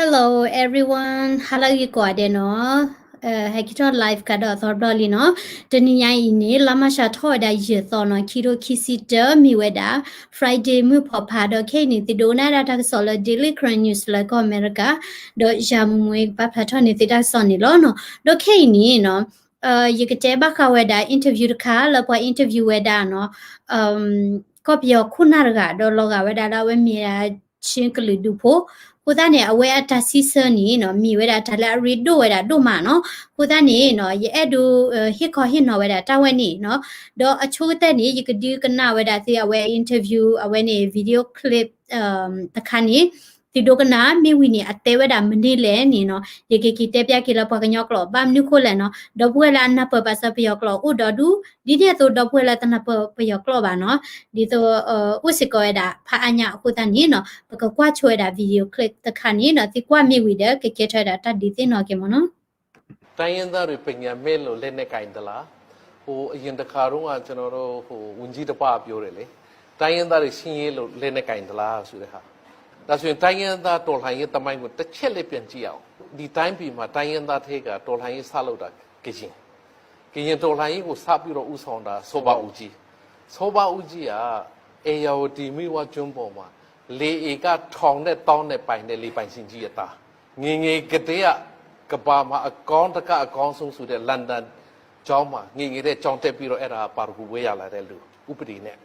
Hello everyone, ဟါလၢအဂ့ၤကိးဂၤဒဲးနီၤ. ဟဲက့ၤထီၣ် live ကဒီးအသီတဘျီလံနီၤ. တနံၤညါအံၤန့ၣ် လါမၢ်ၡးထီၣ်ဝဲဒၣ်ယဲၢ်သီနီၤ, ခံထိခံဆံတၢ မ့ၢ်ဝဲဒၣ် Friday မုၢ်ဖီဖး ဒီးခဲအံၤန့ၣ် သုဒိကနၣ်ဒၣ်တၢ်ကစီၣ်လၢ Daily Karen News လၢကီၢ်အမဲရကၤ, ဒီးယၤမူမူကပာ်ဖျါထီၣ်န့ၢ်သုတၢ်ကစီၣ်န့ၣ်လီၤနီၤ. ဒီးခဲအံၤန့ၣ်နီၤ ယကတဲဘၣ်ဃးဝဲဒၣ် interview တခါလၢပှၤ interview ဝဲဒၣ်နီၤ, ကီၢ်ပယီၤခိၣ်နၢ်တဂၤ ဒီးလီၤဂာ်ဝဲဒၣ်လၢအဝဲမ့ၢ်ဒၣ် ချင်းကလုာ်ဒူၣ်ဖိ, အဃိသတးန့ၣ် အဝဲအတၢ်စံးဆၢန့ၣ်နီၤ မ့ၢ်ဝဲဒၣ်တၢ်လၢအရ့ဒိၣ်ဝဲဒၣ်ဒိၣ်မးနီၤ. အဃိသတးန့ၣ်နီၤ ယအဲၣ်ဒိး ဟ့ၣ်ခီဟ့ၣ်နီၤဝဲဒၣ်တၢ်ဝဲန့ၣ်နီၤ, ဒီးအဆိကတၢၢ်န့ၣ် ယကဒုးကနၣ်ဝဲဒၣ်သ့ၣ်အဝဲ interview အဝဲန့ၣ် video clip တခါန့ၣ် သုဒိကနၣ်မ့ၢ်ဝံၤန့ၣ် အတဲဝဲဒၣ်မနုၤလဲၣ်န့ၣ်နီၤ, ယကက့ၤတဲပျၢ်က့ၤလၢပှၤကညီကျိာ် ဘၣ်မနုၤဃိလဲၣ်နီၤ, ဒီပုၢ်ဝဲၢ်လၢအနၢ်ပၢၢ်ဘၣ်ဆၢပယီၤကျိာ်အိၣ်ဒီဒူၣ်, ဒ်န့ၣ်အသိးဒီပုၢ်ဝဲၢ်လၢတနၢ်ပၢၢ်ပယီၤကျိာ်ဘၣ်နီၤ, ဒ်သိး အိၣ်စ့ၢ်ကီးဝဲဒၣ်ဖးအါညါအဃိသတးန့ၣ်နီၤ ပကကွၢ်ဆိဝဲဒၣ် video clip တခါန့ၣ်နီၤ, သုကွၢ်မ့ၢ်ဝံၤဒီး ကကဲထီၣ်ဝဲဒၣ်တၢ်ဒုးသ့ၣ်နီၣ်က့ၤမ့ၢ်နီၤ. တိုင်းရင်းသားတွေ ပညာမဲ့လို့ လက်နက်ကိုင်သလား။ ဟို အရင်တစ်ခါတုန်းက ကျွန်တော်တို့ ဟို ဝန်ကြီးတစ်ပါးပြောတယ်လေ။ တိုင်းရင်းသားတွေ ရှင်းရေးလို့ လက်နက်ကိုင်သလားဆိုတဲ့ဟာ။ ဒါဆိုရင် တိုင်းရင်းသား တော်လှန်ရေးသမိုင်းကို တစ်ချက်လေး ပြန်ကြည့်အောင်။ ဒီတိုင်းပြည်မှာ တိုင်းရင်းသားထဲက တော်လှန်ရေး စလုပ်တာ ကရင်။ ကရင်တော်လှန်ရေးကို စပြီးတော့ ဦးဆောင်တာ စောဘဦးကြီး။ စောဘဦးကြီးက ဧရာဝတီမြစ်ဝကျွန်းပေါ်မှာ လေဧက ထောင်နဲ့ သောင်းနဲ့ ပိုင်တဲ့ လေပိုင်ရှင်ကြီးအသား။ ငယ်ငယ်ကတည်းက ကမ္ဘာမှာ အကောင်းတက အကောင်းဆုံးဆိုတဲ့ လန်ဒန်ကျောင်းမှာ ငယ်ငယ်တည်းက ကျောင်းတက်ပြီးတော့ အဲ့ဒါ ပါရဂူဘွဲ့ရလာတဲ့လူ ဥပဒေနဲ့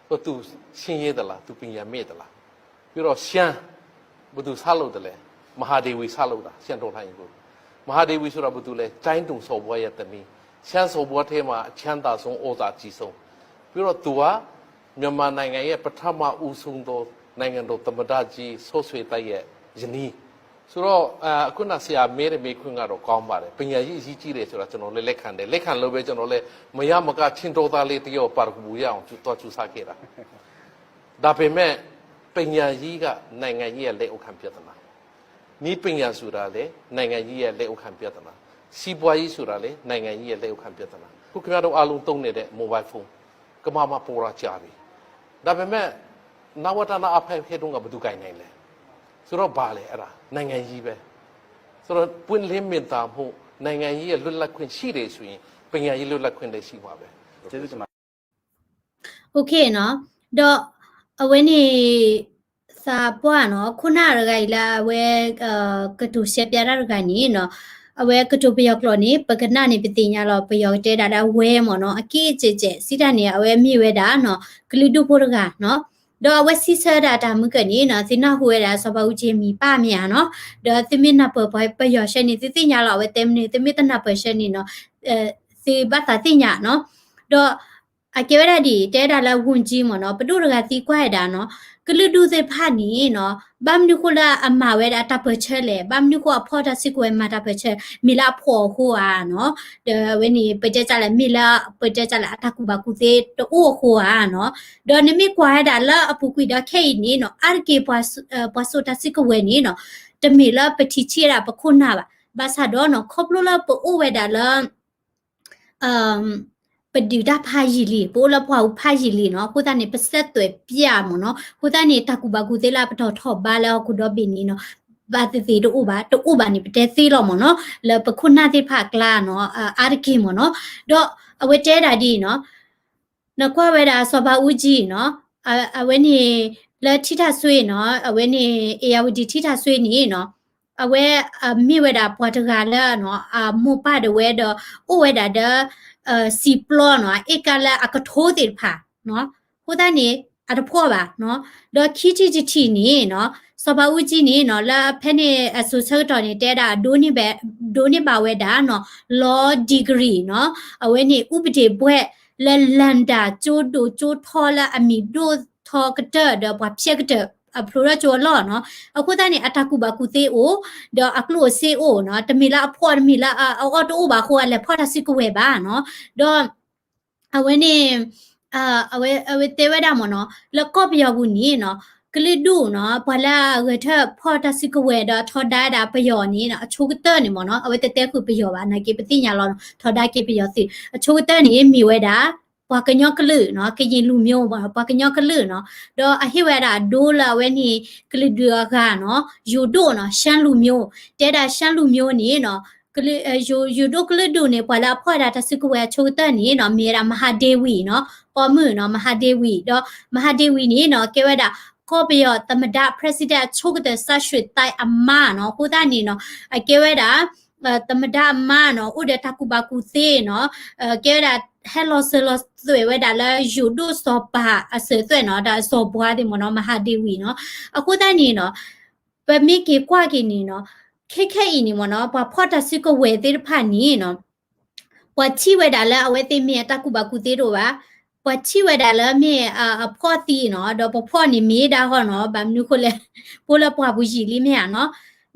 ဆိုတော့ သူ ရှင်းရေးသလား၊ သူ ပညာမဲ့သလား။ ပြီးတော့ ရှမ်း ဘယ်သူ စလုပ်တယ်လဲ။ မဟာဒေဝီ စလုပ်တာ ရှမ်းတော်လှန်ရေးကို။ မဟာဒေဝီဆိုတာ ဘယ်သူလဲ။ ကျိုင်းတုံစော်ဘွားရဲ့သမီး။ ရှမ်းစော်ဘွားထဲမှာ အချမ်းသာဆုံး အိုသာကြီးဆုံး။ ပြီးတော့ သူက မြန်မာနိုင်ငံရဲ့ ပထမဦးဆုံးသော နိုင်ငံတော်သမ္မတကြီး စောဆွေတိုက်ရဲ့ ဇနီး။ ဆိုတော့ အာ အခုန ဆရာ မေးတဲ့ မေးခွန်းကတော့ ကောင်းပါတယ်။ ပညာရေး အရေးကြီးတယ်ဆိုတာ ကျွန်တော်လည်း လက်ခံတယ်။ လက်ခံလို့ပဲ ကျွန်တော်လည်း မရမက ချင်းဒေါသလေး တယောက် ပါရဂူဘွဲ့ရအောင် သွားကြိုးစားခဲ့တာ။ ဒါပေမဲ့ ပညာရေးက နိုင်ငံရေးရဲ့ လက်အောက်ခံ ပြဿနာ။ နည်းပညာဆိုတာလည်း နိုင်ငံရေးရဲ့ လက်အောက်ခံ ပြဿနာ။ စီးပွားရေးဆိုတာလည်း နိုင်ငံရေးရဲ့ လက်အောက်ခံ ပြဿနာ။ အခု ခင်ဗျားတို့ အားလုံး သုံးနေတဲ့ mobile phone ကမ္ဘာမှာ ပေါ်တာကြာပြီ။ ဒါပေမဲ့ နဝတ နအဖ ဖဲတုန်းက ဘယ်သူ ကိုင်နိုင်လဲ။ ဆိုတော့ ဘာလဲ အဲ့ဒါ နိုင်ငံရေးပဲ။ ဆိုတော့ ပွင့်လင်းမြင်သာမှု နိုင်ငံရေးရဲ့ လွတ်လပ်ခွင့် ရှိတယ်ဆိုရင် ပညာရေး လွတ်လပ်ခွင့်လည်း ရှိမှာပဲ။ ကျေးဇူးတင်ပါတယ်။ OK နီၤ, ဒီးအဝဲန့ၣ် သးပှၢ်နီၤ, ခိၣ်နၢ်တဂၤအံၤလၢအဝဲ ကတိၤရှဲပျးတၢ်တဂၤန့ၣ်နီၤ, အဝဲကတိၤပယီၤကျိာ်န့ၣ် ပကနၣ်န့ၣ် ပသ့ၣ်ညါလီၤ ပယီၤကတဲဒၣ်လၢဝဲမ့ၢ်နီၤ, အက့ၢ်ကဲးကဲး စံးတၢ်န့ၣ် အဝဲမ့ၢ်ဝဲဒၣ်နီၤ ကလုာ်ဒူၣ်ဖိတဂၤနီၤ. ဒီးအဝဲစံးဆၢဒၣ်တၢ်မုၢ်ကၢၢ်န့ၣ်နီၤ, သုနၢ်ဟူဝဲဒၣ် စီၤဘးအူကၠံမံၤပၢ်မ့ၢ်ဧါနီၤ, ဒီးသုမ့ၢ်နၢ်ပၢၢ်ပှၤပယီၤရှဲန့ၣ် သုသ့ၣ်ညါလီၤ အဝဲတဲမနုၤ, သုမ့ၢ်တနၢ်ပၢၢ်ရှဲန့ၣ်နီၤ သုဘၣ်သးသ့ၣ်ညါနီၤ. ဒီး အကဲဝဲဒၣ်ဒ်အံၤ တဲဒၣ်လၢ ဝန်ကြီး မ့ၢ်နီၤ, ပဒိၣ်တဂၤသံကွၢ်ဝဲဒၣ်နီၤ, ကလုာ်ဒူၣ်သ့ၣ်တဖၣ်န့ၣ်နီၤ, ဘၣ်မနုၤဃိလၢအမၤဝဲဒၣ်တၢ်ပၢၢ်ဆၢလဲၣ်, ဘၣ်မနုၤဃိအဖီၣ်တၢ်စုကဝဲၤမၤတၢ်ပၢၢ်ဆၢ, မ့ၢ်လၢအဖှီၣ်အဃိဧါနီၤ, ဒီးအဝဲန့ၣ် ပတဲတၢ်လဲၣ် မ့ၢ်လၢ ပတဲတၢ်လဲၣ် အတၢ်ကူၣ်ဘၣ်ကူၣ်သ့တအိၣ်အဃိဧါနီၤ, ဒီးနမ့ၢ်ကွၢ်ဝဲဒၣ်လၢအပူၤကွံာ်ဒီးခဲအံၤန့ၣ်နီၤ, အါတက့ၢ်ပှၤစိာ်တၢ်စုကဝဲၤန့ၣ်နီၤ, တမ့ၢ်လၢပထံၣ်ဆံးဝဲဒၣ်ပခိၣ်နၢ်ဘၣ်, ဘၣ်ဆၣ်ဒီးနီၤ ခီဖျိလၢပအိၣ်ဝဲဒၣ်လၢ ပဒုးတၢ်ဖးယံာ်လံ, ပအိၣ်လၢပှၢ်ပူၤဖးယံာ်လံနီၤ, အဃိသတးန့ၣ် ပစဲးသွဲးပျၢ်မ့ၢ်နီၤ, အဃိသတးန့ၣ် တၢ်ကူၣ်ဘၣ်ကူၣ်သ့လၢပတီၢ်ထီၣ်ဘါလၢဟီၣ်ခိၣ်ဒီဘ့ၣ်န့ၣ်နီၤ, ဘၣ်သ့ၣ်သ့ၣ်တအိၣ်ဘၣ်, တအိၣ်ဘၣ်န့ၣ် ပတဲသ့လီၤမ့ၢ်နီၤ, လၢပခိၣ်နၢ်သ့ၣ်တဖၣ်အကျါနီၤ, အါတက့ၢ်မ့ၢ်နီၤ, ဒီးအဝဲတဲဒၣ်ဒ်အံၤနီၤ, နကွၢ်ဝဲဒၣ်စီၤဘးအူကၠံနီၤ, အဝဲန့ၣ် လၢထံထၣ်စွ့နီၤ, အဝဲန့ၣ် အ့ၣ်ယၣ်ဝတံၣ်ထံထၣ်စွ့န့ၣ်နီၤ, အဝဲမ့ၢ်ဝဲဒၣ်ပှၤတဂၤလၢ အမိၢ်ပၢ်ဒီးဝဲဒီး အိၣ်ဝဲဒၣ်ဒီး စံာ်ပျီနီၤ, အ့ၣ်ကါလၢအကထိသ့ၣ်တဖၣ်, အဃိသတးန့ၣ် အတဖှီၣ်ဘၣ်နီၤ, ဒီးခံထံၣ်တထံၣ်န့ၣ်နီၤ, စီၤဘးအူကၠံန့ၣ်နီၤ လၢဖဲန့ၣ်အစိၤဆၢကတီၢ်န့ၣ် တဲဒၣ် ဒိးန့ၢ်ဘၣ်ဝဲဒၣ်နီၤ law degree နီၤ, အဝဲန့ၣ် ဥပဒေဘွဲ့ လၢလၢၢ်ဒၣ်ကၠိဒိၣ်ကၠိထီလၢအမံၤဒိၣ်ထီကတၢၢ်ဒီးပှၤဖျဲးကတၢၢ် အဖျိထီၣ်ကၠိအလီၢ်နီၤ, အဃိသတးန့ၣ် အတၢ်ကူၣ်ဘၣ်ကူၣ်သ့အိၣ်, ဒီးအကျိၣ်အစ့အိၣ်နီၤ, တမ့ၢ်လၢအဖှီၣ် တမ့ၢ်လၢအအီၣ်တအိၣ်ဘၣ်အဃိ အလဲၤဖီၣ်တၢ်စုကဝဲၤဘၣ်နီၤ, ဒီး အဝဲန့ၣ် အဝဲတဲဝဲဒၣ်မ့ၢ်နီၤ လၢကီၢ်ပယီၤပူၤန့ၣ်နီၤ ကလုာ်ဒူၣ်နီၤ ပှၤလၢအဂဲၤထၢၣ်ဖီၣ်တၢ်စုကဝဲၤဒီးထီဒါဝဲဒၣ်ပယီၤန့ၣ်နီၤ အဆိကတၢၢ်န့ၣ်မ့ၢ်နီၤ အဝဲတတဲဃုာ်ပယီၤဘၣ် နာ်က့ပသ့ၣ်ညါလီၤနီၤ ထီဒါက့ၤပယီၤသုး အဆိကတၢၢ်န့ၣ်မ့ၢ်ဝဲဒၣ် ပှၤကညီကလုာ်နီၤ, ကရင်လူမျိုး ပှၤကညီကလုာ်နီၤ, ဒီးအဟ့ၣ်ဝဲဒၣ်အဒိလၢအဝဲန့ၣ် ကလုာ်ဒူၣ်အဂၤနီၤ, ယိၤဒိၣ်နီၤ, ရှမ်းလူမျိုး, တဲဒၣ် ရှမ်းလူမျိုး န့ၣ်နီၤ, ယိၤဒိၣ်ကလုာ်ဒူၣ်န့ၣ် ပှၤလၢအဖီၣ်ဝဲဒၣ်တၢ်စုကဝဲၤအဆိကတၢၢ်န့ၣ်နီၤ မ့ၢ်ဝဲဒၣ် မဟာဒေဝီ နီၤ, ပိာ်မုၣ်နီၤ, မဟာဒေဝီ, ဒီး မဟာဒေဝီ န့ၣ်နီၤ ကဲဝဲဒၣ် ကီၢ်ပယီၤသမ္မတ president အဆိကတၢၢ် စၢ်ရွှေ့တိုင်း အမါနီၤ, အဃိသတးန့ၣ်နီၤ အကဲဝဲဒၣ် သမ္မတအမါနီၤ, အိၣ်ဒီးတၢ်ကူၣ်ဘၣ်ကူၣ်သ့နီၤ, ကဲဝဲဒၣ် ဟဲလီၤစၢၤလီၤသွဲၣ်ဝဲဒၣ်လၢယိၤဒိၣ်စီၤပၤအစၢၤသွဲၣ်နီၤ, ဒီးစီၤပှၤသ့ၣ်မ့ၢ်နီၤ, မဟာဒေဝီ နီၤ, အဃိသတးန့ၣ်နီၤ ပမ့ၢ်က့ၤကွၢ်က့ၤန့ၣ်နီၤ, ခဲခဲအံၤန့ၣ်မ့ၢ်နီၤ ပှၤဖီၣ်တၢ်စုကဝဲၤသ့ၣ်တဖၣ်န့ၣ်နီၤ ပှၤထံၣ်ဝဲဒၣ်လၢအဝဲသ့ၣ်မ့ၢ်အတၢ်ကူၣ်ဘၣ်ကူၣ်သ့တအိၣ်ဘၣ်, ပှၤထံၣ်ဝဲဒၣ်လၢမ့ၢ်အဖီၣ်သံနီၤ, ဒီးပဖီၣ်န့ၣ်မ့ၢ်ဒၣ်ဟီနီၤ, ဘၣ်မနုၤဃိလဲၣ်, ပအိၣ်လၢပှၢ်ပူၤယံာ်လံမ့ၢ်ဧါနီၤ,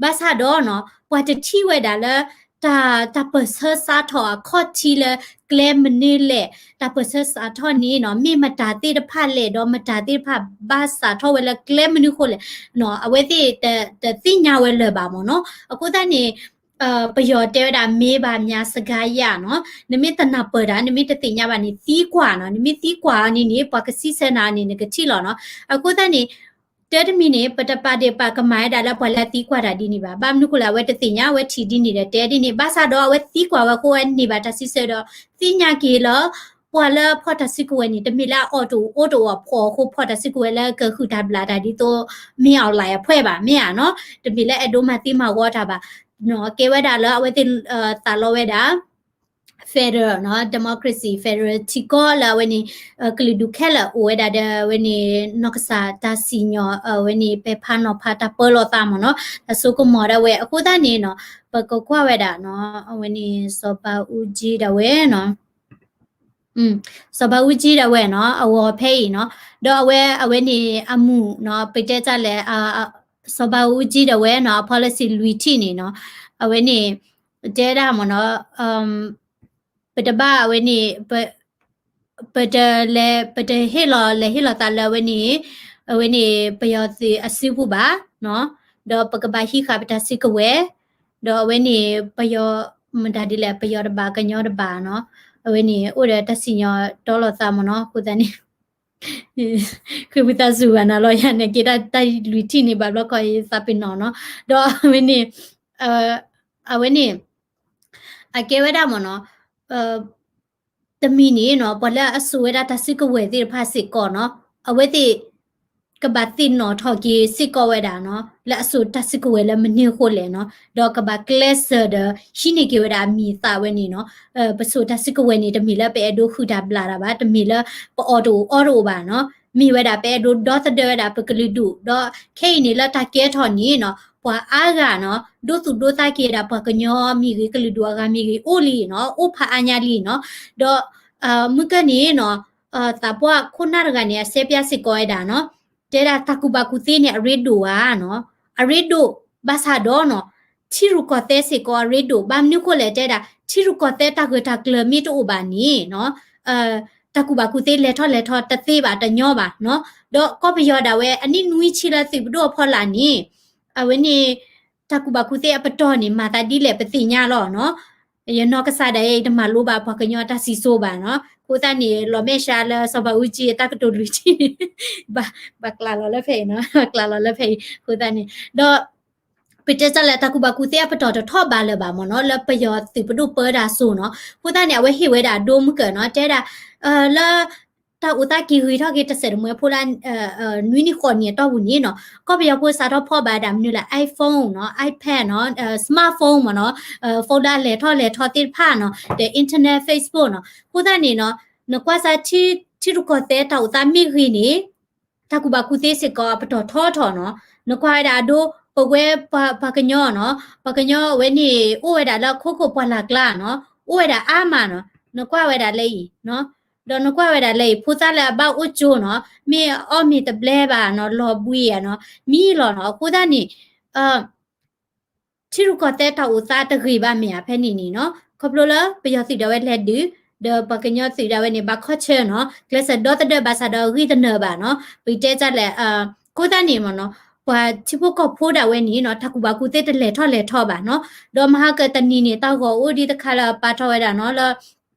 ဘၣ်ဆၣ်ဒီးနီၤ ပှၤတထံၣ်ဝဲဒၣ်လၢ တၢ် တၢ်ပၢၢ်ဆၢစးထီၣ်အခီၣ်ထံးလၢကျဲမနုၤလဲၣ်, တၢ်ပၢၢ်ဆၢစးထီၣ်န့ၣ်နီၤ မ့ၢ်မတၤသ့ၣ်တဖၣ်လဲၣ်, ဒီးမတၤသ့ၣ်တဖၣ်ဘၣ်စးထီၣ်ဝဲလၢကျဲမနုၤဃိလဲၣ်နီၤ, အဝဲသ့ၣ်တသ့ၣ်ညါဝဲလၢၤဘၣ်မ့ၢ်နီၤ, အဃိသတးန့ၣ် ပယီၤတဲဝဲဒၣ် 没把脈塞干药 နီၤ, နမ့ၢ်တနၢ်ပၢၢ်တၢ် နမ့ၢ်တသ့ၣ်ညါဘၣ်န့ၣ် သံကွၢ်နီၤ, နမ့ၢ်သံကွၢ်အီၤန့ၣ်န့ၣ် ပှၤကစံးဆၢနၤန့ၣ် နကထံၣ်လီၤနီၤ, အဃိသတးန့ၣ် တၢ်တမံၤန့ၣ် ပတပာ်ဒ့ၣ်ပာ်ကမၣ်ဝဲဒၣ်လၢပှၤလၢအသံကွၢ်တၢ်ဒ်န့ၣ်ဘၣ်, ဘၣ်မနုၤဃိလဲၣ် အဝဲတသ့ၣ်ညါ အဝဲထံၣ်ဒ်န့ၣ်ဒီးတဲဒ်န့ၣ်, ဘၣ်ဆၣ်ဒီးအဝဲသံကွၢ်ဝဲအဃိ အဝဲန့ၢ်ဘၣ်တၢ်စံးဆၢဒီး သ့ၣ်ညါက့ၤလၢ ပှၤလၢဖီၣ်တၢ်စုကဝဲၤန့ၣ် တမ့ၢ်လၢအအိၣ်တအိၣ်တအိၣ်အဖီၣ်အဃိ ဖီၣ်တၢ်စုကဝဲၤလၢကဃုာ်တၢ်ဘျၣ်တၢ်ဒ်သိး မင်းအောင်လှိုင် အဖှဲးဘၣ် မ့ၢ်ဧါနီၤ, တမ့ၢ်လၢအဲၣ်ဒိးမၤသံမၤဝီတၢ်ဘၣ်နီၤ, ကဲဝဲဒၣ်လၢအဝဲသ့ၣ် သးလီဝဲဒၣ် federal နီၤ, democracy federal ထံကီၢ်လၢအဝဲန့ၣ် ကလုာ်ဒူၣ်ခဲလၢာ်အိၣ်ဝဲဒၣ်ဒီး အဝဲန့ၣ် နီၢ်ကစၢ်တၢ်စံၣ်ညီၣ် အဝဲန့ၣ် ပဲာ်ဖးနီၤဖးတၢ်ပၢလီၤသးမ့ၢ်နီၤ, တၢ်စိကမီၤဒၣ်ဝဲ အဃိသတးန့ၣ်နီၤ ပကကွၢ်ဝဲဒၣ်နီၤ အဝဲန့ၣ် စီၤဘးအူကၠံဒၣ်ဝဲနီၤ စီၤဘးအူကၠံဒၣ်ဝဲနီၤ အဂီၤဖဲအံၤနီၤ, ဒီးအဝဲ အဝဲန့ၣ်အမူးနီၤ ပတဲတၢ်လဲၣ် စီၤဘးအူကၠံဒၣ်ဝဲနီၤ အ policy လွံၢ်ထံၣ်န့ၣ်နီၤ, အဝဲန့ၣ် တဲဒၣ်မ့ၢ်နီၤ ပတဘၣ်အဝဲန့ၣ် ပတလဲၤ ပတဟ့ၣ်လီၤလဲၤဟ့ၣ်လီၤသးလၢအဝဲန့ၣ် အဝဲန့ၣ် ပယီၤသုးအစုပူၤဘၣ်နီၤ, ဒီးပကဘၣ်ဟံးဃာ်ပတၢ်စုကဝဲၤ, ဒီးအဝဲန့ၣ် ပယီၤ မတၤဒ်လဲၣ် ပယီၤတဘၣ် ကညီတဘၣ်နီၤ, အဝဲန့ၣ် အိၣ်ဒီးတၢ်စံၣ်ညီၣ်တီလိာ်သးမ့ၢ်နီၤ, အဃိသတးန့ၣ် ဃ့ဝံသးစူၤဘၣ်နၤလီၤ ယၤန့ၣ် က့ၤတၢ်တၢ်လွံၢ်ထံၣ်န့ၣ် ဘၣ်ဘျီခီအံၤသးပ့ၤနီၣ်နီၤ, ဒီးအဝဲန့ၣ် အဝဲန့ၣ် အကဲဝဲဒၣ်မ့ၢ်နီၤ တမံၤန့ၣ်နီၤ ပှၤလၢအစိာ်ဝဲဒၣ်တၢ်စုကဝဲၤသ့ၣ်တဖၣ်စ့ၢ်ကီးနီၤ အဝဲသ့ၣ် ကဘၣ်သ့ၣ်နီၣ်ထီၣ်က့ၤစ့ၢ်ကီးဝဲဒၣ်နီၤ လၢအစိာ်တၢ်စုကဝဲၤလၢမနုၤအဃိလဲၣ်နီၤ ဒီးကဘၣ်ကျဲးစၢးဒီး ဟံးန့ၢ်က့ၤဝဲဒၣ်အမံၤအသၣ်ဝဲန့ၣ်နီၤ ပစိာ်တၢ်စုကဝဲၤန့ၣ် တမ့ၢ်လၢပအဲၣ်ဒိးဃုာ်တၢ်ဘျၣ်တၢ်ဘၣ် တမ့ၢ်လၢပအီၣ်တအိၣ်အီတအိၣ်ဘၣ်နီၤ မ့ၢ်ဝဲဒၣ်ပအဲၣ်ဒိးဒီသဒၢဝဲဒၣ်ပကလုာ်ဒူၣ် ဒီးခဲအံၤန့ၣ်လၢတၢ်ကဲထီၣ်န့ၣ်နီၤ ပှၤအါဂၤနီၤ ဒိသူၣ်ဒိသးက့ၤဝဲဒၣ်ပှၤကညီမ့ၢ်ဂ့ၤ ကလုာ်ဒူၣ်အဂၤမ့ၢ်ဂ့ၤ အိၣ်လံနီၤ အိၣ်ဖးအါညါလံနီၤ ဒီး မုၢ်ကၢၢ်န့ၣ်နီၤ သးပှၢ်ခိၣ်နၢ်တဂၤန့ၣ် အစဲပၠးစ့ၢ်ကီးဝဲဒၣ်နီၤ တဲဒၣ်တၢ်ကူၣ်ဘၣ်ကူၣ်သ့န့ၣ် အရ့ဒိၣ်ဧါနီၤ အရ့ဒိၣ် ဘၣ်ဆၣ်ဒီးနီၤ ထံရူၢ်ကီၢ်သဲးစ့ၢ်ကီးအရ့ဒိၣ် ဘၣ်မနုၤဃိလဲၣ်တဲဒၣ် ထံရူၢ်ကီၢ်သဲးတၢ်ဂၢၢ်တၢ်ကျၢၤမ့ၢ်တအိၣ်ဘၣ်န့ၣ်နီၤ တၢ်ကူၣ်ဘၣ်ကူၣ်သ့လဲၤထီၣ်လဲၤထီတသ့ဘၣ်တညီဘၣ်နီၤ ဒီးကီၢ်ပယီၤဒၣ်ဝဲအနံၣ်နွံဆံလၢသုးပဒိၣ်အဖီလာ်န့ၣ် အဝဲန့ၣ် တၢ်ကူၣ်ဘၣ်ကူၣ်သ့အပတီၢ်န့ၣ် မၤသးဒ်လဲၣ်ပသ့ၣ်ညါလီၤနီၤ ယနီၢ်ကစၢ်ဒၣ်အံၤ တမၤလိဘၣ်ပှၤကညီတၢ်စံၣ်စိၤဘၣ်နီၤ အဃိသတးန့ၣ် လီၤမဲာ်ဆှးလၢစီၤဘးအူကၠံအတၢ်ကတိၤလွံၢ်ထံၣ်န့ၣ် ဘၣ် ဘၣ်ကျးလီၤလၢဖဲအံၤနီၤ ဘၣ်ကျးလီၤလၢဖဲအံၤ အဃိသတးန့ၣ် ဒီး ပတဲတၢ်လၢတၢ်ကူၣ်ဘၣ်ကူၣ်သ့အပတီၢ်တထီၣ်ဘးလၢၤဘၣ်မ့ၢ်နီၤ လၢပယီၤသုးပဒိၣ်ပၢတၢ်စိၤနီၤ အဃိသတးန့ၣ် အဝဲဟ့ၣ်ဝဲဒၣ်ဒိမုၢ်ကၢၢ်နီၤ တဲဒၣ် လၢ တၢ်အိၣ်သးက့ၤဂ့ၤထီၣ်က့ၤတစဲးတမှဲဖိလၢ နွံနံၣ်ဃိးနံၣ်အတီၢ်ပူၤန့ၣ်နီၤ ကီၢ်ပယီၤဖိစးထီၣ်ဖီၣ်ဘၣ်ဒၣ်မနုၤလဲၣ် iPhone နီၤ iPad နီၤ smartphone မ့ၢ်နီၤ phone လၢအလဲၤထီၣ်လဲၤထီသ့ၣ်တဖၣ်နီၤ ဒီး internet Facebook နီၤ အဃိသတးန့ၣ်နီၤ နကွၢ်စၢ်ထံရူၢ်ကီၢ်သဲးတၢ်အိၣ်သးမ့ၢ်ဂ့ၤန့ၣ် တၢ်ကူၣ်ဘၣ်ကူၣ်သ့စ့ၢ်ကီးအပတီၢ်ထီထီၣ်နီၤ နကွၢ်ဝဲဒၣ်အဒိ ပဝဲပှၤကညီနီၤ ပှၤကညီအဝဲန့ၣ် အိၣ်ဝဲဒၣ်လၢခိခိၣ်ပှၢ်လၢ်ကျါနီၤ အိၣ်ဝဲဒၣ်အါမးနီၤ နကွၢ်ဝဲဒၣ်လၢအံၤ ဒီးနကွၢ်ဝဲဒၣ်လၢအံၤ ဖိသၣ်လၢအဘၣ်အိၣ်ကၠိနီၤ မ့ၢ်အီၣ်မ့ၤတဘျဲဘၣ်နီၤ လီၤဘှံးဧါနီၤ မံလီၤနီၤ အဃိသတးန့ၣ် ထံရူၢ်ကီၢ်သဲးတၢ်အိၣ်သးတဂ့ၤဘၣ်မ့ၢ်ဧါ ဖဲန့ၣ်န့ၣ်နီၤ ခီဖျိလၢပယီၤသုးဒၣ်ဝဲလဲၤဒုး ဒီးပှၤကညီသုးဒၣ်ဝဲန့ၣ် ဘၣ်ခီဆၢနီၤ ကျဲးစၢးဒီသဒၢဘၣ်ဆၣ်ဒီးအဂံၢ်တနၢၤဘၣ်နီၤ ပတဲတၢ်လဲၣ် အဃိသတးန့ၣ်မ့ၢ်နီၤ ပှၤထံဖိကီၢ်ဖိဒၣ်ဝဲန့ၣ်နီၤ တၢ်ကူၣ်ဘၣ်ကူၣ်သ့တလဲၤထီၣ်လဲၤထီဘၣ်နီၤ ဒီးမဟါကတနံၤန့ၣ် တၢ်ဂီၤအိၣ်ဒံးတခါလၢပာ်ထီၣ်ဝဲဒၣ်နီၤ လၢ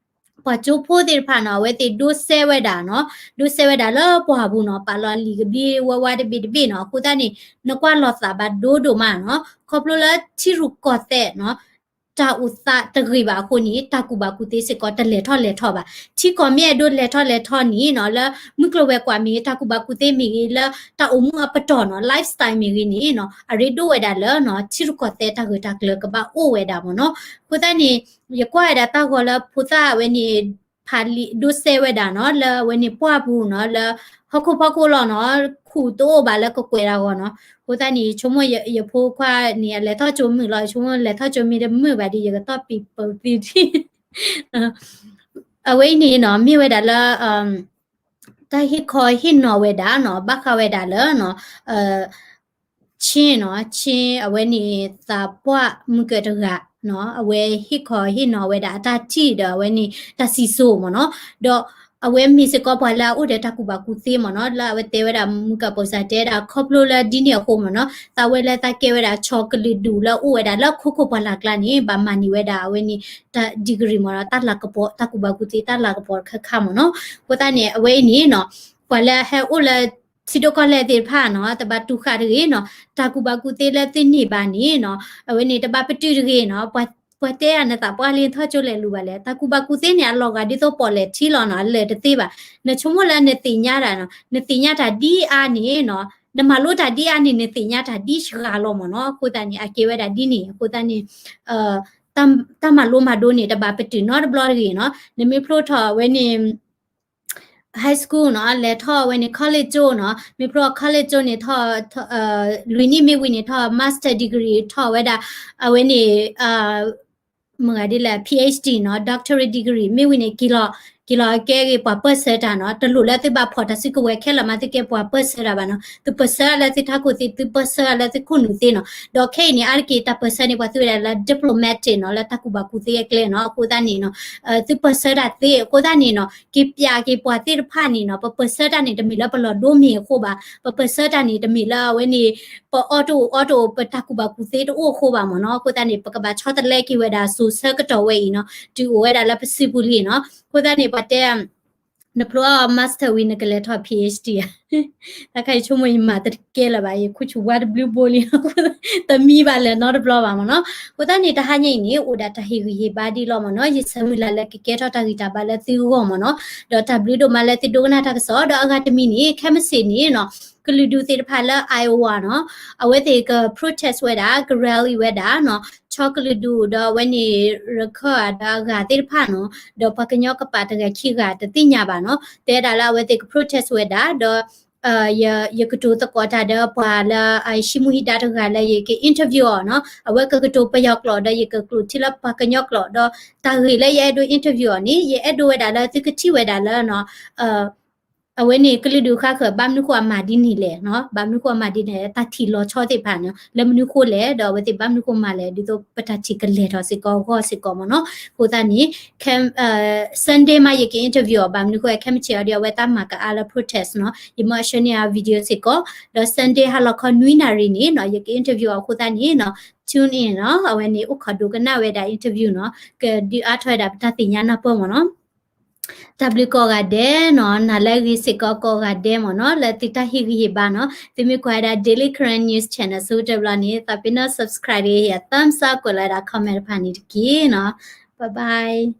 ပှၤကၠိဖိသ့ၣ်တဖၣ်နီၤ အဝဲသ့ၣ်ဒိစဲဝဲဒၣ်နီၤ, ဒိစဲဝဲဒၣ်လၢပှၢ်ပူၤနီၤ, ပာ်လီၤလံာ်ကဘျံးဝါဝါတဘ့ၣ်တဘ့ၣ်နီၤ. အဃိသတးန့ၣ် နကွၢ်လီၤသးဘၣ်ဒိဒိၣ်မးနီၤ, ခီဖျိလၢထံရူၢ်ကီၢ်သဲးနီၤ တၢ်အိၣ်သးတဂ့ၤဘၣ်အဃိန့ၣ် တၢ်ကူၣ်ဘၣ်ကူၣ်သ့စ့ၢ်ကီးတလဲၤထီၣ်လဲၤထီဘၣ်. ထံကီၢ်မ့ၢ်အဲၣ်ဒိးလဲၤထီၣ်လဲၤထီန့ၣ်နီၤ လၢမုၢ်ကျိၤဝဲၤကွာ်မ့ၢ်ဂ့ၤ တၢ်ကူၣ်ဘၣ်ကူၣ်သ့မ့ၢ်ဂ့ၤ လၢတၢ်အိၣ်မူအပတီၢ်နီၤ lifestyle မ့ၢ်ဂ့ၤန့ၣ်နီၤ အရ့ဒိၣ်ဝဲဒၣ်လၢနီၤ ထံရူၢ်ကီၢ်သဲးတၢ်ဂၢၢ်တၢ်ကျၢၤကဘၣ်အိၣ်ဝဲဒၣ်မ့ၢ်နီၤ. အဃိသတးန့ၣ် ယကွၢ်ဝဲဒၣ်တၢ်ဂီၤလၢဖိသၣ်အဝဲန့ၣ် ဖးလံာ်ဒိစဲဝဲဒၣ်နီၤ လၢအဝဲန့ၣ်ပှၢ်ပူၤနီၤ လၢဟီၣ်ခိၣ်ဖီခိၣ်လီၤနီၤ ခူၣ်တအိၣ်ဘၣ်လၢကကွဲးတၢ်ဂီၤနီၤ. အဃိသတးန့ၣ် ယဆိကမိၣ်ယဖိခွါန့ၣ် အလဲၤထီၣ်ကၠိမုာ်လီၤ ယဆိကမိၣ်လဲၤထီၣ်ကၠိမ့ၢ်တမုာ်ဘၣ်ဒီး ယကတီၢ်ပံၤပသံထံ အဝဲအံၤန့ၣ်နီၤ မ့ၢ်ဝဲဒၣ်လၢ တၢ်ဟ့ၣ်ခီဟ့ၣ်နီၤဝဲဒၣ်နီၤ ဘၣ်ဃးဝဲဒၣ်လၢ ဆ့နီၤ ဆ့အဝဲန့ၣ်သးပှၢ်မုၢ်ကၢၢ်တဂၤနီၤ အဝဲဟ့ၣ်ခီဟ့ၣ်နီၤဝဲဒၣ်အတၢ်ထံၣ်ဒီးအဝဲန့ၣ်တၢ်စံၣ်စိၤမ့ၢ်နီၤ. ဒီးအဝဲမ့ၢ်စ့ၢ်ကီးပှၤလၢအအိၣ်ဒီးတၢ်ကူၣ်ဘၣ်ကူၣ်သ့မ့ၢ်နီၤ လၢအဝဲတဲဝဲဒၣ်မုၢ်ကၢၢ်ပိာ်စၢ်တဲဒၣ်ခီဖျိလၢဒ်န့ၣ်အဃိမ့ၢ်နီၤ သးဝဲလၢသးကဲဝဲဒၣ်ဆီကလုာ်ဒူၣ်လၢအိၣ်ဝဲဒၣ်လၢခိခိၣ်ပှၢ်လၢ်ကျါန့ၣ် ဘၣ်မၤန့ၢ်ဝဲဒၣ်အဝဲန့ၣ် တၢ် degree မ့ၢ်နီၤ တၢ်လၤကပီၤ တၢ်ကူၣ်ဘၣ်ကူၣ်သ့တၢ်လၤကပီၤတခါခါမ့ၢ်နီၤ. အဃိသတးန့ၣ် အဝဲအံၤန့ၣ်နီၤ ပှၤလၢဟဲအိၣ်လၢ ထံဒိၣ်ကီၢ်လဲၢ်သ့ၣ်တဖၣ်နီၤ တဘၣ်တူၢ်ဃာ်တဂ့ၤနီၤ တၢ်ကူၣ်ဘၣ်ကူၣ်သ့လၢသုန့ၢ်ဘၣ်န့ၣ်နီၤ အဝဲန့ၣ်တဘၣ်ပတုာ်တဂ့ၤနီၤ ပှၤတဲအနသးပှၢ်လံထီၣ်ကၠိလဲၤလူၤဘၣ်လဲၣ် တၢ်ကူၣ်ဘၣ်ကူၣ်သ့န့ၣ် အလီၤဂာ်ဒ်သိးပီၣ်လဲၣ်ထံလီၤနီၤ အလၢာ်တသ့ဘၣ်. နဆိကမိၣ်လၢနသ့ၣ်ညါတၢ်နီၤ နသ့ၣ်ညါတၢ်ဒ်အါန့ၣ်နီၤ နမၤလိတၢ်ဒ်အါန့ၣ် နသ့ၣ်ညါတၢ်ဒ်စှၤလီၤမ့ၢ်နီၤ. အဃိသတးန့ၣ် အကဲဝဲဒၣ်ဒ်န့ၣ် အဃိသတးန့ၣ် တၢ်မၤလိမၤဒိးန့ၣ် တဘၣ်ပတုာ်နီတဘျီတဂ့ၤနီၤ နမ့ၢ်ဖျိထီၣ်အဝဲန့ၣ် high school နီၤ လဲၤထီၣ်အဝဲန့ၣ် college ကၠိနီၤ မ့ၢ်ဖျိ college ကၠိန့ၣ်ထီၣ် လွံၢ်နံၣ်မ့ၢ်ဝံၤန့ၣ်ထီၣ် master degree ထီၣ်ဝဲဒၣ် အဝဲန့ၣ် မ့ၢ်ဂ့ၤဒ်လဲၣ် PhD နီၤ doctorate degree မ့ၢ်ဝံၤန့ၣ် က့ၤလီၤ က့ၤလီၤကဲဂ့ၤပှၤပၢၢ်ဆၢတၢ်နီၤ တလိၣ်လၢသုဘၣ်ဖီၣ်တၢ်စုကဝဲၤခဲလၢာ်မး သုကဲပှၤပၢၢ်ဆၢတၢ်ဘၣ်နီၤ သုပၢၢ်ဆၢလၢသုထးခိၣ်သ့ သုပၢၢ်ဆၢလၢသုခိၣ်နူာ်သ့နီၤ ဒီးခဲအံၤန့ၣ် အါတက့ၢ်တၢ်ပၢၢ်ဆၢန့ၣ် ပှၤသူဝဲဒၣ်လၢ diplomatic နီၤ လၢတၢ်ကူၣ်ဘၣ်ကူၣ်သ့အကျဲနီၤ အဃိသတးန့ၣ်နီၤ သုပၢၢ်ဆၢတၢ်သ့ အဃိသတးန့ၣ်နီၤ က့ၤပျးက့ၤပှၤသ့ၣ်တဖၣ်န့ၣ်နီၤ ပပၢၢ်ဆၢတၢ်န့ၣ် တမ့ၢ်လၢပလီၤဒိမ့ၢ်အဃိဘၣ် ပပၢၢ်ဆၢတၢ်န့ၣ် တမ့ၢ်လၢအဝဲန့ၣ် ပအီတအိၣ်အီတအိၣ် ပတၢ်ကူၣ်ဘၣ်ကူၣ်သ့တအိၣ်အဃိဘၣ်မ့ၢ်နီၤ အဃိသတးန့ၣ် ပကဘၣ်ဆီတလဲက့ၤဝဲဒၣ်စိၤဆၢကတီၢ်ဝဲအံၤနီၤ တုၤအိၣ်ဝဲဒၣ်လၢပစုပူၤလံနီၤ အဃိသတးန့ၣ် ပှၤတဲ နဖျိ master ဝံၤ နကလဲၤထီၣ် PhD ဧါ တၢ်ခါအံၤဆိကမိၣ်ယမၤတကဲလၢၤဘၣ် ယခိၣ်ဆူၣ်ဝါတဘျုးဘိလံနီၤ တမံဘၣ်လၢၤနီတဘျီဘၣ်မ့ၢ်နီၤ အဃိသတးန့ၣ် တဟါညါအံၤန့ၣ် အိၣ်ဒၣ်တၢ်ဟ့ၣ်ဂံၢ်ဟ့ၣ်ဘါဒ်လီၤမ့ၢ်နီၤ ယဆၢမုၢ်လၢ်လၢကကဲထီၣ်တၢ်ဂံၢ်တၢ်ဘါလၢသုဂီၢ်မ့ၢ်နီၤ ဒီးတၢ်ဘျုးဒိၣ်မးလၢသုဒိကနၣ်တၢ်ကစီၣ် ဒီးအဂၤတမံၤန့ၣ် ခဲမုၢ်ဆ့ၣ်န့ၣ်နီၤ ကလုာ်ဒူၣ်သ့ၣ်တဖၣ်လၢ Iowa နီၤ အဝဲသ့ၣ်က protest ဝဲဒၣ် က rally ဝဲဒၣ်နီၤ ဆီကလုာ်ဒူၣ်ဒီးအဝဲန့ၣ် ရခၢၣ်ဒီးအဂၤသ့ၣ်တဖၣ်နီၤ ဒီးပှၤကညီကပာ်တဂၤခံဂၤတသ့ၣ်ညါဘၣ်နီၤ တဲဒၣ်လၢအဝဲသ့ၣ်က protest ဝဲဒၣ် ဒီး ယကတိၤသကိးတၢ်ဒီးပှၤလၢအဟံးမူဟံးဒါတဂၤလၢယက interview အီၤနီၤ အဝဲကကတိၤပယီၤကျိာ်ဒီးယကကျိးထံလၢပှၤကညီကျိာ် ဒီးတၢ်ဂ့ၢ်လၢယအဲၣ်ဒိး interview အီၤန့ၣ် ယအဲၣ်ဒိးဝဲဒၣ်လၢသုကထံၣ်ဝဲဒၣ်လၢ အဝဲန့ၣ်ကလုာ်ဒူၣ်ဃါဃၢၤ ဘၣ်မနုၤဃိအမၤဒ်န့ၣ်လဲၣ်နီၤ ဘၣ်မနုၤဃိအမၤဒ်န့ၣ်လဲၣ် တၢ်ထံၣ်လီၤဆီသ့ၣ်တဖၣ်န့ၣ် လၢမနုၤဃိလဲၣ် ဒီးအဝဲသ့ၣ်ဘၣ်မနုၤဃိမၤလဲၣ် ဒ်သိးပတၢ်ထံၣ်ကလဲၤထီၣ်စ့ၢ်ကီးအဂီၢ်စ့ၢ်ကီးမ့ၢ်နီၤ အဃိသတးန့ၣ် Sunday မးယက interview အီၤ ဘၣ်မနုၤဃိ ခဲမုၢ်ဆ့ၣ်အီၤဒီး အဝဲသးမၤကအါလၢ protest နီၤ ယမၢအဆှၢန့ၢ်အ video စ့ၢ်ကီး ဒီး Sunday ဟါလီၤခီနွံနၣ်ရံၣ်န့ၣ်နီၤ ယက interview အီၤအဃိသတးန့ၣ်နီၤ tune in နီၤ အဝဲန့ၣ်အိၣ်ခိးဒိကနၣ်ဝဲဒၣ် interview နီၤ ကဒုးအါထီၣ်ဝဲဒၣ်ပတၢ်သ့ၣ်ညါနၢ်ပၢၢ်မ့ၢ်နီၤ တၢ်ဘျုးကိးဂၤဒဲးနီၤ နၤလၢအဂ့ၤစ့ၢ်ကီးကိးဂၤဒဲးမ့ၢ်နီၤ လၢသုတၢ်ဟ့ၣ်ဂံၢ်ဟ့ၣ်ဘါနီၤ သုမ့ၢ်ကွၢ်ဝဲဒၣ် Daily Karen News Channel ဆိကတၢၢ်ဘျီန့ၣ် သးပ့ၤနီၣ် subscribe ဒီးဟ့ၣ် thumbs up ကွဲးလီၤဝဲဒၣ် comment တဖၣ်န့ၣ်တက့ၢ်နီၤ bye bye